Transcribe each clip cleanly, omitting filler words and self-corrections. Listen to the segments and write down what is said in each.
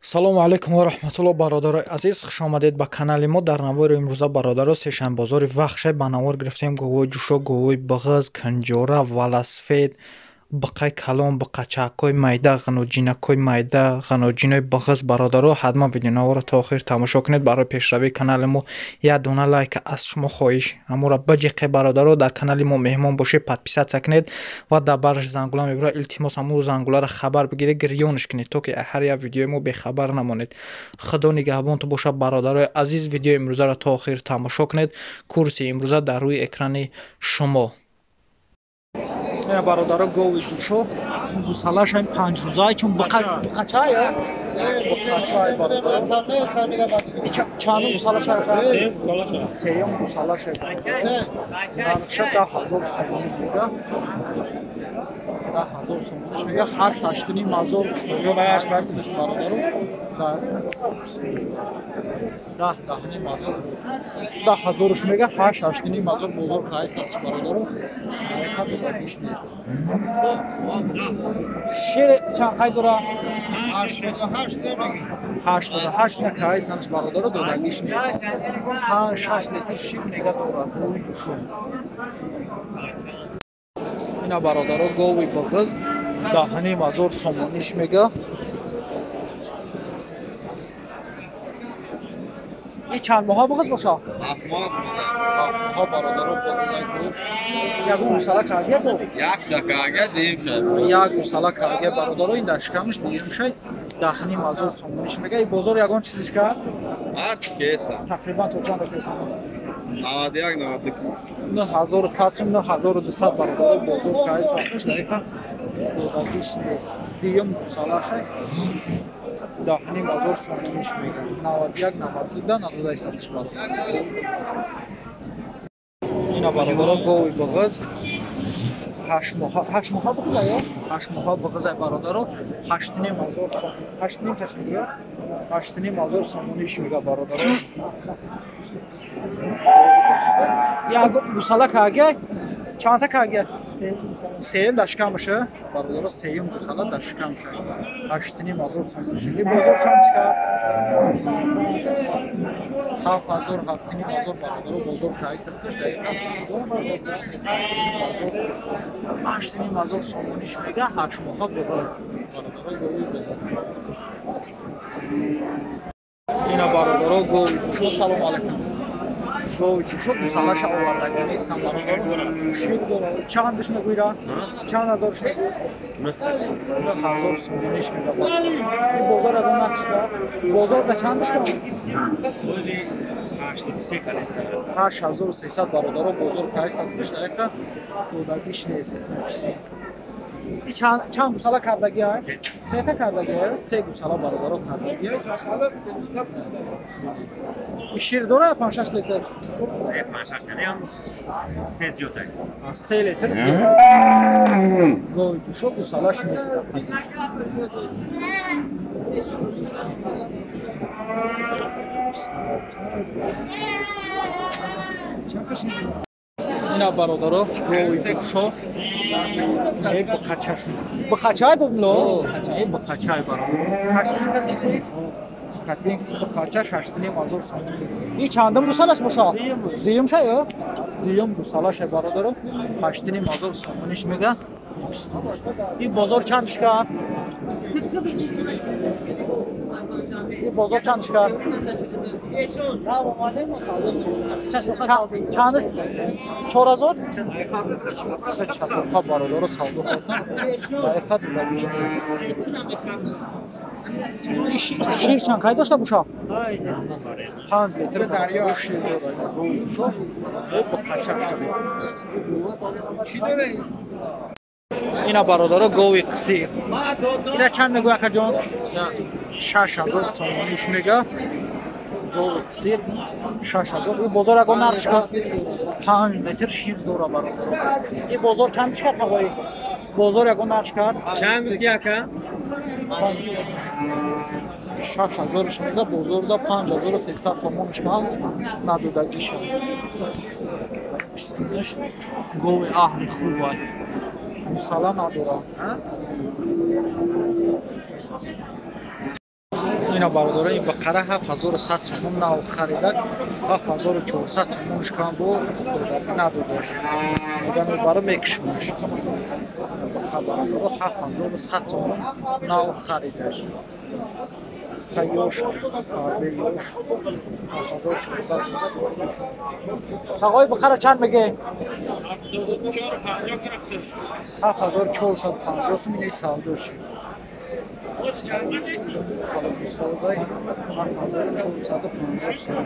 Салому алайкум ва раҳматуллоҳ, бародарои азиз, хуш омадед ба канали мо. Дар навори имрӯза, бародаро, сешанбозори Вахшай ба навор гирифтем говои ҷӯшо, говои бағыз, канҷора, велосипед, биқаи калон, биқачакҳои майда, ғаноҷинакҳои майда, ғаноҷинои бағыз. Бародаро, ҳатман видеонаворро то охир тамошо кунед. Барои пешравии канали мо як дона лайк аз шумо хоҳиш, ҳамонро биҷиқе. Бародаро, дар канали мо меҳмон бошед, подписаться кунед ва дар бараш зангула мебурад. Илтимос, ҳамон зангуларо хабар бигиред, гирёнш кунед, то ки ҳар як видеои мо бехабар намонед. Худо нигаҳбонтон бошад, бародарои азиз. Видеои имрӯзаро то охир тамошо кунед. Курси имрӯза дар рӯи экрани шумо. Бародаро, гови ҷӯшо гусалаш ҳам 5 рӯза, чун биқачай, биқачай, бародаро. Чандум гусалаш? Сеюм гусалаш. Нархша 10 000 сомонӣ мега, 10 000 сомониш мега, 8, 8,5 ҳазор бародаро. 10, 10,5 ҳазор, 10 000-ш мега, 8, 8,5 ҳазор бозор қайс астш, бародаро. Додагиш нест. Шир чанд қай дора? 88 на кайсанаш, бародаро, додагиш нест. 5-6 литр шир мега дора гови ҷӯшо. Ина, бародаро, гови бағыз 10,5 ҳазор сомониш мега. И чанд моҳа бағыз боша? 7 моҳа, бародаро, бағызай гов. Ягон гусала кардия бо? Як гусала кардия, бародаро, ин дар шикамаш дуюмшай, 10,5 ҳазор сомониш мега. И бозор ягон чизиш кард? Тақрибан то чанд кеса? 9100 сум, 9200, бародаро, бозор кайсаш дақиқа додагиш нест. Дуюм гусалашай, 10,5 ҳазор сомониш мега. 91, 92 да надодаистастш, бародар. Ина, бародаро, гови бағыз 8 моҳа, 8 моҳа бағыза ё 8 моҳа бағызай, бародаро, 8,5 ҳазор сом, 8,5 таш мега, 8,5 ҳазор сомониш мега, бародаро. Як гусала кагя, чандта кагя? Сеюм дар шикамаша, бародаро, сеюм гусала дар шикамаша, 8,5 ҳазор сомониш. И бозор чанд шикар? 7 ҳазор, 7,5 ҳазор, бародаро, бозор кайс асташ. Дақиқа ҳаштним ҳазор, 8,5 ҳазор сомониш мега, 8 моҳа бағыз, бародаро, гови бағыз. Ина, бародаро, гови ҷӯшо. Салому алайкум. Гови ҷӯшо гусалаша овардаги нестам, бародаро. Шир дора. Чандаш мегӯира? Чанд ҳазорш мегӯ? 9 ҳазор сомониш мега. И бозор аз он нақш кард? Бозор да чандаш кард? 8300, бародаро, бозор кайс асташ, дақиқа додагиш нест. И чанд гусала кардагиай? Сета кардагиай? Се гусала, бародаро, кардагиай. И шир дора 5-6 литр? 3 литр. Гови ҷӯшо гусалаш нест. Ина, бародаро, гови ҷӯшо е биқачаш, биқачай бубно е биқачай, бародар. 8,5 та гуфтӣ? Биқача 6,5 ҳазор сомонӣ. И чандум гусалаш боша? Дуюм ша ё дуюм гусалаше, бародаро, 8,5 ҳазор сомониш мега. И бозор чанд шикар? И бозор чанд шикар? Чандаш? 4000? Чатоқа, бародаро, савдо кардам. Дақиқа додагиш нест. Шир чанд қай дошта боша? 5 литр дарё шир дора. Гови биқача. Ина, бародаро, гови қисир. Ина чанд мегӯ, акаҷон? 6000 сомониш мега. Гови қисир 6000. И бозор ягон нарх шикар? 5 литр шир дора, бародаро. И бозор чанд шикар, пагои? Бозор ягон нарх шикар? Чанд гуфти, ака? 6000-ш мега, бозорда 5300 сомониш кам надодагиша. Гови аҳли хубай, гусала надорад. Ина бародаро ин бақара 7100 сомон нав харидак, 7400 сомонш кам бо надодаш. Меган мебара мекушмаш. Бақа бародаро 7100 сомон нав харидаш. Ёш, фарбе ёш, 7400 сомон. Ағои бақара чанд меге? 7450 сом инаи савдоши. Созай 7450 сом.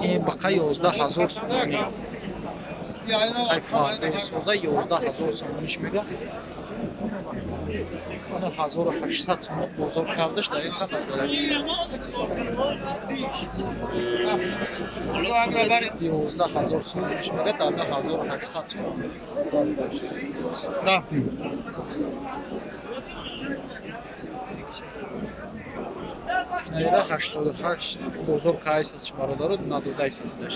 Ин бақа 11000 сомонӣ. Фарбе соза 11000 сомониш мега. 1800 сомон бозор кардаш дар ин хат надорад. 11000 сомониш мега дар 9800 сомон. Рафтем. Наира 88 бозор кайсас бародаро надодайсас даш.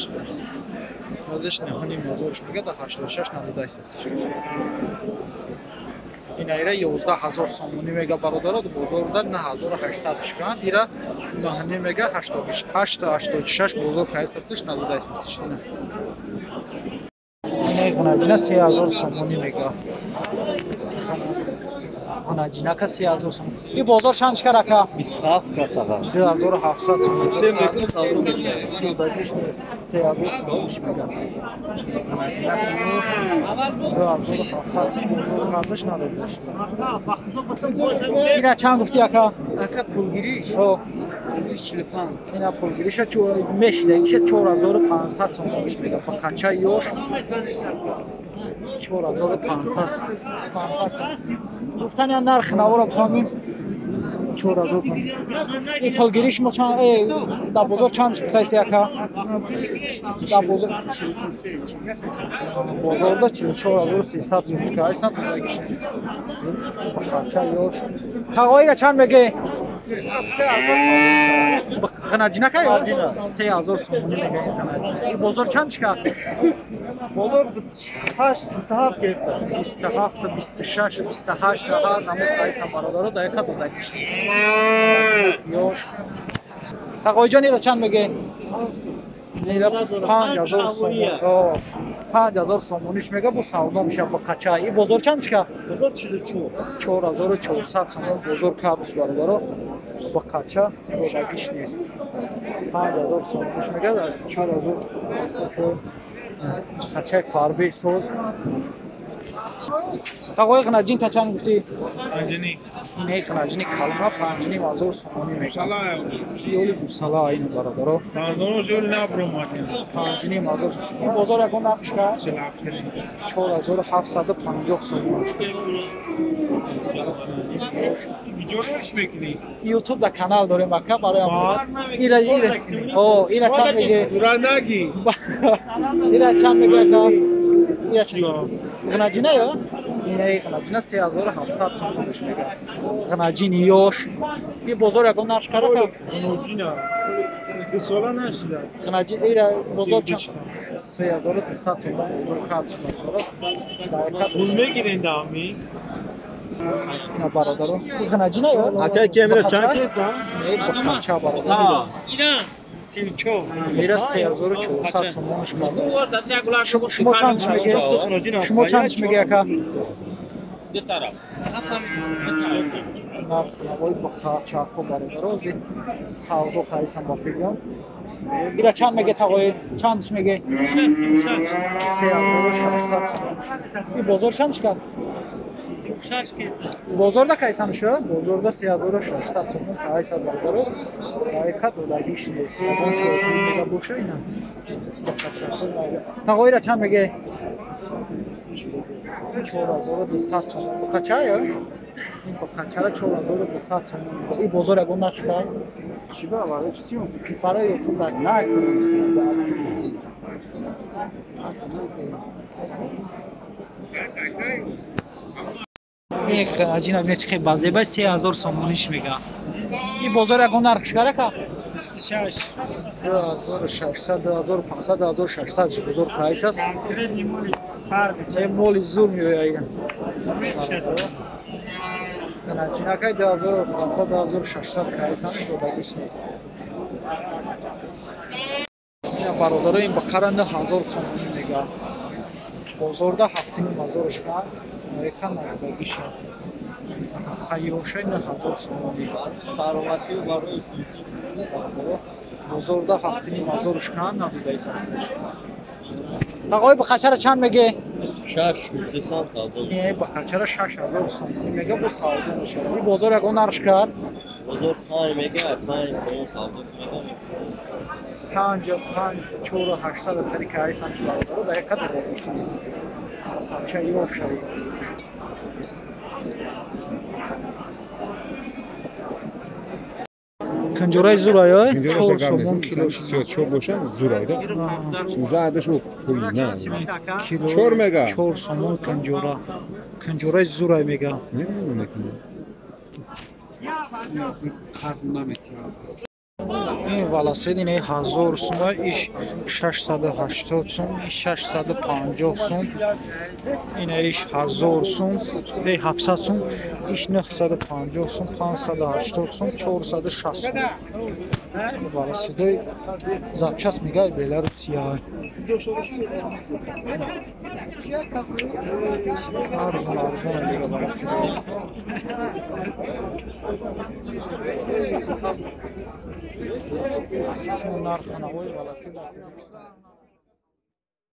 Надаш 9,5 ҳазорш мега дар 86 надодайсас. Ина ира 11000 сомонӣ мега бародаро бозорда 9800 шкан. Ира 9 мега 88 86 бозор кайсасш надодайсас. Ина. Ина ғунаҷина 3000 сомонӣ мега. Ғунаҷинака 3000 сомон. И бозор чанд шкар ака? 27 катаға. 2700 сомон. Се мега савдо мешавад. Додагиш нест. 3000 сомониш мега. 2700 сомон бозор кардаш надодаш. Ина чанд гуфти ака? Ака пулгириш. Хо. Пулгириш 45. Ина пулгириша мешидагиша 4500 сомониш мега. Бақача ёш 4500. Гуфтан я нарх навора бифаҳмем. 4000. И пулгириш мо чанд дар бозор чанд гуфтаиси ака? Дар бозор бозорда 44300 сомон кайсан додагиш нест. Бақача ёш. Тағоира чанд меге? Ғанаҷинака ё? 3000 сомонӣ мега ин ғанаҷина. И бозор чанд шикар? Бозор 28 27 кеста. 27, 26, 28 ҳар намуд қайсан бародаро дақиқа додагиш. Ёш. Тағоиҷон ира чанд меге? Ира 5000 сомон. 5000 сомониш мега бо савдо меша ба қача. И бозор чанд шикар? Бозор 44. 4400 сомон бозор кардаш бародаро. Ба қача додагиш нест. 5000 сомониш мега 4000 қачаи фарбе соз. Тағои ғанаҷин та чанд гуфтӣ? Панҷини. Инаи ғанаҷини калона 5500 сомонӣ мега. Гусала. Ёли гусала ин бародаро. Дандонош ёли набромадем. 5500. Ин бозор ягон нарх шикар? 47. 4750 сомон. Видеош мекунӣ? YouTube да канал дорем ака барои ира ира. О, ира чанд меге? Сурат нагӣ. Ира чанд меге ака? Ира чанд? Ғанаҷина ё? Инаи ғанаҷина 3700 сомониш мега. Ғанаҷини ёш. Ин бозор ягон нарх шикар ака? Ғанаҷина. Ду сола нашида. Ғанаҷин ира бозор чанд? 3200 сомон бозор кард бародаро. Пул мегирен дами? Ина бародаро. Ин ғанаҷина ё? Ака камера чанд кеста? Не, бақача бародаро. Ина 34. Ира 3400 сомониш кард. Шумо чанд меге? Шумо чанд меге ака? Ду тараф. Нарх навои бақачако бародаро. Савдо кайсан ба фикрам. Ира чанд меге тағои? Чандш меге? Ина 36. 3600 сомон. И бозор чанд шикар? 36 кеса. Бозорда кайсан шо? Бозорда 3600 сомон кайсан бародаро. Дақиқа додагиш нест. Ягон чорпул мега боша ина. Бақачако мега. Тағоира чанд меге? 4200 сомон. Бақача ё? Ин бақачара 4200 сомон. И бозор ягон нарх шикар? Чӣ ба барои чӣ? Барои YouTube да. Ин ғанаҷина бинед чӣ хел базеба 3000 сомониш мега. Ин бозор ягон нарх шикар ака? 26. 2600, 2500, 2600 бозор қайс аст. Конкретный моли фарқ. Э моли зур меояд. Ҷинакай 2500, 2600 қайсанш додагиш нест. Ина бародаро ин бақара 9000 сомонӣ мега. Бозорда 7500 ка, река надодагиша. Қайёшай 9000 сомонӣ. Сароватӣ барои Бародаро бозорда 7500 ка надодаис асташ. Ағои бақачара чанд меге? 6 200 савдо. Не, бақачара 6000 сомонӣ мега, бо савдо мешавад. Ин бозор ягон нарх кард? Бозор 5 мега, 5 поён савдо мега. 5 5 4 800 тари кайсан бародаро дар як қадр додагиш нест. Бақача ёшай. Канҷораи зур ай? 4 сомон килош. 34 бошам зур ай да. Задаш у пул на. Кило Чор мега. 4 сомон канҷора. Канҷораи зур ай мега. Ин велосипед ин 1000 сум, иш 680 сум, иш 650 сум, ин иш 1000 сум, эй 700 сум, иш 950 сум, 580 сум, 460 сум. Ин велосипедои запчас мега Беларусия. Арзон арзон мега велосипед. Нархнавои велосипед дар Тоҷикистон.